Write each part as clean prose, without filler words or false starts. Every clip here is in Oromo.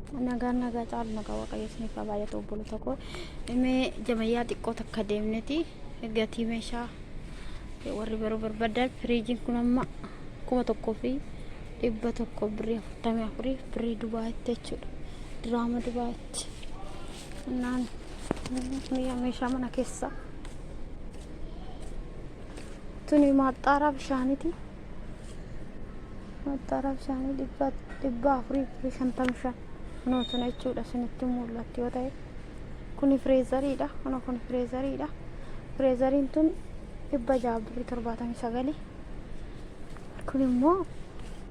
Nagaan nagaa caalu nagaa Waaqayyo isiniif haa baay'atu obboloota koo. Mee jamayyaa xiqqoo takka deemneti gatii meeshaa warri baruu barbaadan firiijiin kun amma 1100 birrii 44 birrii Dubaayitti jechuudha. Diraama Dubaayitti. Naan meeshaa mana keessaa. Tuni maaxxaaraa bishaaniiti. Maxxara bishaanii 455. Kunoo tuna jechuudha, isinitti mul'atti yoo ta'e. Kuni fireezariidha. Kunoo kun fireezariidha. Fireezariin tun 600 birrii 79. Kun immoo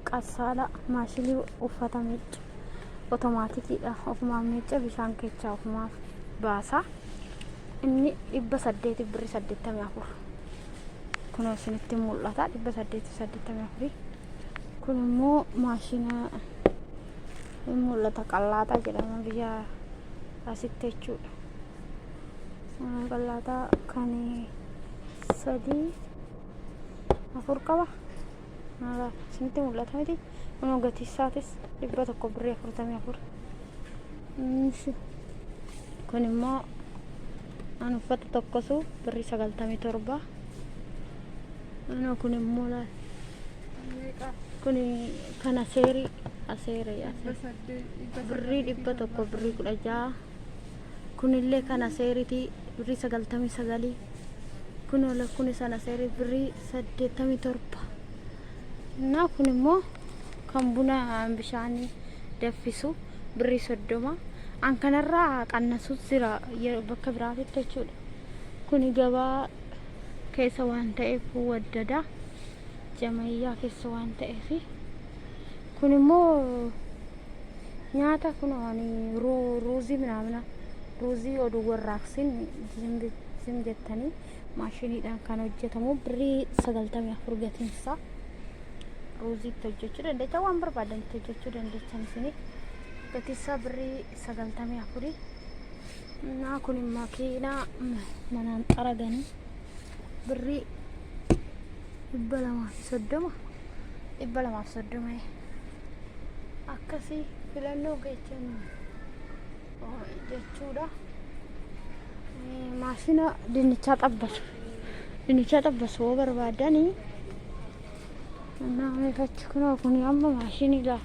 qassaala maashinii uffata miiccu otomaatikiidha. Ofumaan miicca, bishaan keessaa ofumaaf baasa. Inni 800 birrii 84. Kunoo isinitti mul'ata, 884. Kun immoo maashina hin mul'ata, qallaaxaa jedhama biyya asitti jechuudha. Qallaaxaa kan sadii afur qaba. Isinitti mul'ata miti? Kunoo gatii isaatis 100 birrii 44. Kun immoo an uffata tokkosu birrii 97. Anoo kun immoo laal. Kun kana seerii aseerii birrii 100 birrii 16. Kunillee kana seeritii birrii 99. Kun kun sana seerii birrii 87. Innaa kun immoo kan buna bishaanii danfisu birrii 30. An kanarraa qannasuus jira bakka biraatitti jechuudha. Kuni gabaa keessa waan ta'eef waddada. Jamayyaa keessa waan ta'eef. Kun immoo nyaata, kun ani ruuzii minaamina ruuzii oduu warraaqsin zim jettanii maashiniidhaan kan hojjetamu birrii 94 gatiinsaa. Ruuzii itti hojjechuu dandeecha, waan barbaadan itti hojjechuu dandeechan isinii. Gatiinsaa birrii 94. Naa kun makiinaa manaan xaraganii birrii 230, 230. Akkasii filannoo keessan jechuudha. Maashina dinnichaa xabbasu, dinnichaa xabbasu yoo barbaadanii nameefachi. Kunoo kun amma maashinii laa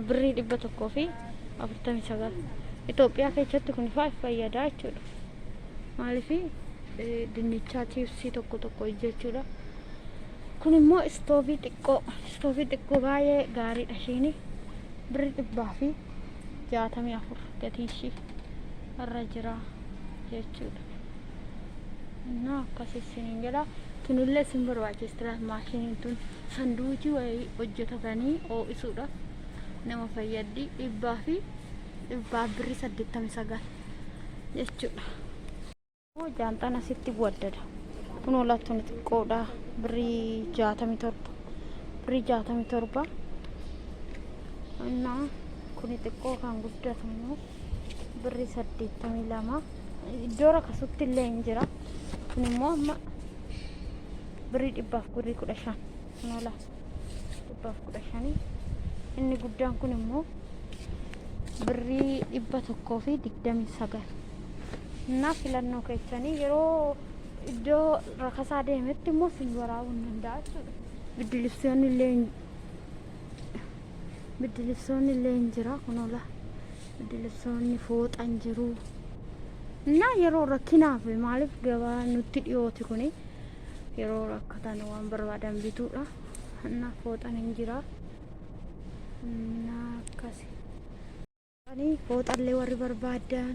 birrii 149 Itoophiyaa keessatti kun faa fayyadaa jechuudha. Maaliif dinnichaa chiipsii tokko tokko hojjechuudha. Kun immoo istoovii xiqqoo, istoovii xiqqoo baay'ee gaariidha ishiin, birrii 164 gatiin ishii irra jira jechuudha. Innaa akkas isiniin jedha. Tunillee isin barbaachista, maashiniin tun sanduuchii wayii hojjetatanii ho'isuudhaaf nama fayyaddi, dhibbaa fi dhibbaaf birrii 89 jechuudha. Jaanxaan asitti waddada. Kun olaattuun xiqqoodha, birrii 67, birrii 67. Innaa kuni xiqqoo kan guddatu immoo birrii 82. Iddoo rakasutti illee hin jira. Kun immoo amma birrii dhibbaaf birrii 15. Kun ola 115. Inni guddaan kun immoo birrii 129. Innaa filannoo keessanii yeroo iddoo rakasaa deemetti immoo sin waraabuu hin danda'a jechuudha. Biddilibsoonni illee hin jira, kun ola biddilibsoonni fooxan jiru. Innaa yeroo rakkinaaf, maaliif gabaa nutti dhiyooti kuni, yeroo rakkatan waan barbaadan bituudha. Innaa fooxan hin jira. Innaa akkasi. Fooxallee warri barbaadan,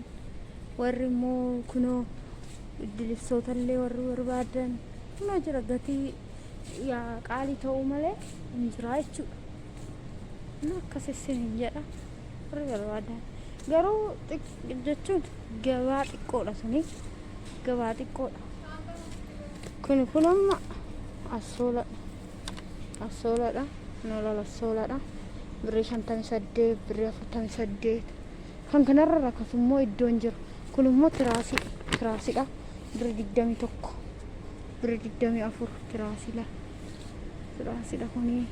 warri immoo kunoo biddilibsootallee warri barbaadan kunoo jira, gatii yaa qaalii ta'uu malee hin jira jechuudha. Innaa akkas isiniin jedha warri barbaadan. Garuu jechuun gabaa xiqqoodha suni, gabaa xiqqoodha. Kun kun amma assooladha. Assooladha. Kun assooladha. Birrii 58, birrii 48. Kan kanarra rakkasu immoo iddoon jiru. Kun immoo tiraasii, tiraasiidha. Birrii 21, birrii 24 tiraasiidha. Tiraasiidha kuni.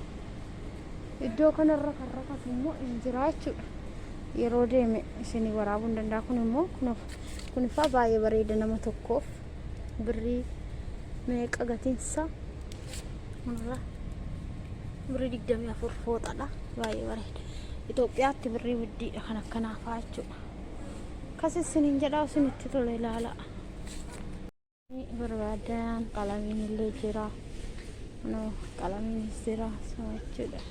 Iddoo kanarra kan rakkasu immoo hin jira jechuudha. Yeroo deeme isinii waraabuu hin danda'a. Kun immoo kunifaa baay'ee bareeda nama tokkoof birrii meeqa gatiinsa kunirra birrii 24 fooxadha. Baay'ee bareeda. Itoophiyaatti birrii widdiidha kan akkanaa fa'aa jechuudha. Akkas isiniin jedhaa isinitti tole ilaala. Barbaadan qalamiin illee jira. Kunoo qalamiinis jira sama jechuudha.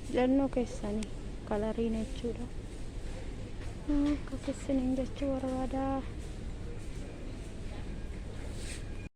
Filannoo keessanii coloriin jechuudha. Akkas isiniin jechuu barbaada.